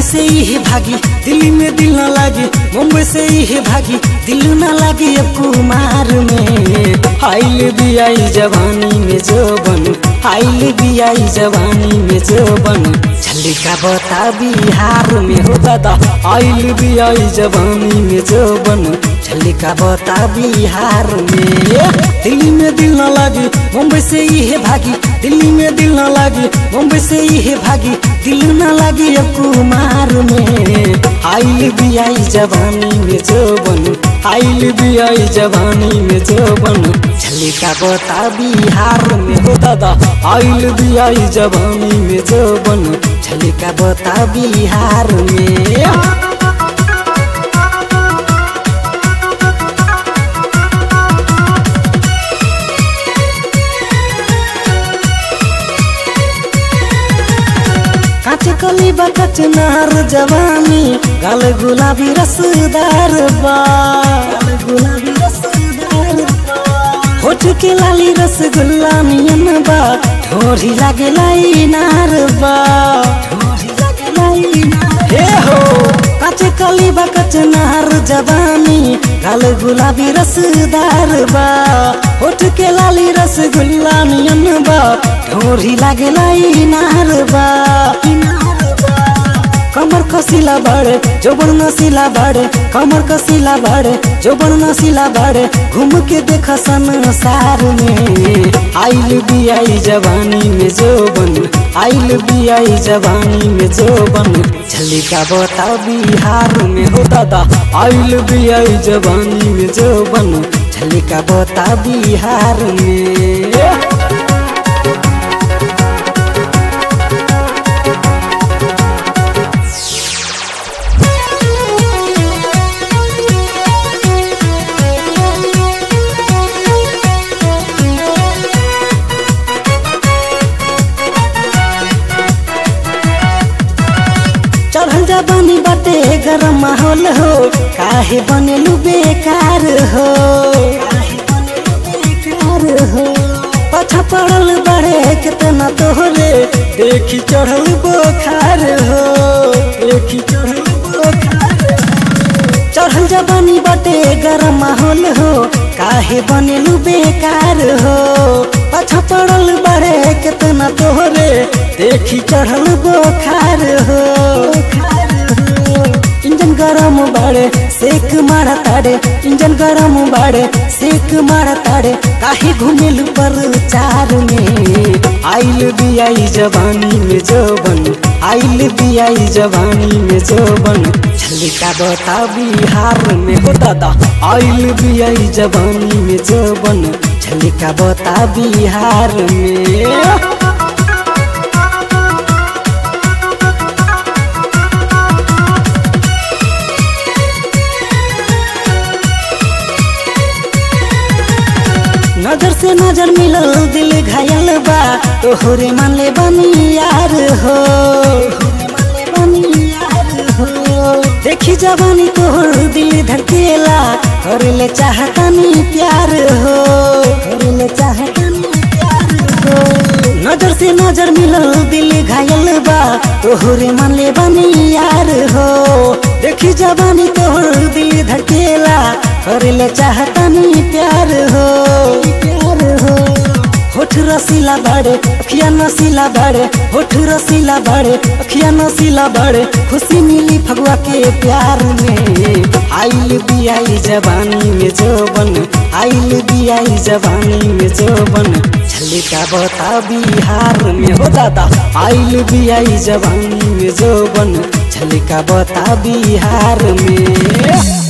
से ही भागी दिल्ली में दिल न लागी, मुंबई से ही भागी दिल न लागी अब कुमार में। आइल बियाई जवानी में जोबन, आइल बियाई जवानी में जोबन, झलिका बता बिहार में हो दादा। आइल बियाई जवानी में जोबन, झलिका बता बिहार में। दिल्ली में दिल न लागी, मुंबई से ही भागी, दिल्ली में दिल न लागी, मुंबई से ही भागी दिल न लागी अब कुमार में। आइल बियाई जवानी में जोबन, आइल बियाई जवानी में जोबन, झलिका बता बिहार में हो दादा। आइल बियाई जवानी में जोबन, झलिका बता बिहार में। कली बकचनार जवानी, गाल गुलाबी रसदार बा, गुलाबी रसदार बा, होठ के लाली रसगुल्ला नियन बा, ढोरी लागे इनार बा, ढोरी लागे इनार। हे हो काचे कली बकचनार जवानी, गाल गुलाबी रसदार बा, होठ के लाली रसगुल्ला नियन बा, ढोरी लागे इनार बा। कमर कसिला बाड़े जोबन नसीला बाड़े, कमर कसिला बाड़े जोबन नसीला बाड़े, घूम के देख संसार में। आइल बियाई जवानी में जोबन, आइल बियाई जवानी में जोबन, झलिका बता बिहार में हो दादा। आइल बियाई जवानी में जोबन, झलिका बता बिहार में। चढ़ल जवानी बाटे गरम माहौल हो, काहे बनेलु बेकार हो, काहे बनेलु बेकार हो, पाछा पड़ल बड़े कितना तोहरे, देखी चढ़ल बोखार हो, देखी चढ़ल बोखार हो। चढ़ल जवानी बाटे गरम माहौल हो, काहे बनेलु बेकार हो, पाछा पड़ल बड़े कितना तोहरे, देखी चढ़ल बोखार हो। इंजन गरम बाड़े सेक मारा ताड़े, इंजन गरम बाड़े सेक मारा ताड़े, काहे घुमेलु पर चार में। आइल बियाई जवानी में जोबन, आइल बियाई जवानी में जोबन, झलिका बता बिहार में हो दादा। आइल बियाई जवानी में जोबन, झलिका बता बिहार में। नजर से नजर मिलल दिल घायल बा, तोहरे मन ले बनी यार हो, देखी जवानी तोहर दिल धड़केला, करले चाहतानी प्यार हो, करले चाहतानी प्यार हो। नजर से नजर मिलल दिल घायल बा, तोहरे मन ले बनी यार हो, देखी जवानी तोहर दिल धड़केला, करले चाहतानी प्यार हो, प्यार हो। होठ रसीला बाड़े अखिया नसीला बाड़े, होठ रसीला बाड़े अखिया नसीला बाड़े, खुशी मिली फगुआ के प्यार में। आइल बियाई जवानी में जोबन, आइल बियाई जवानी में जोबन, झलिका बता बिहार में हो दादा। आइल बियाई जवानी में जोबन, झलिका बता बिहार में।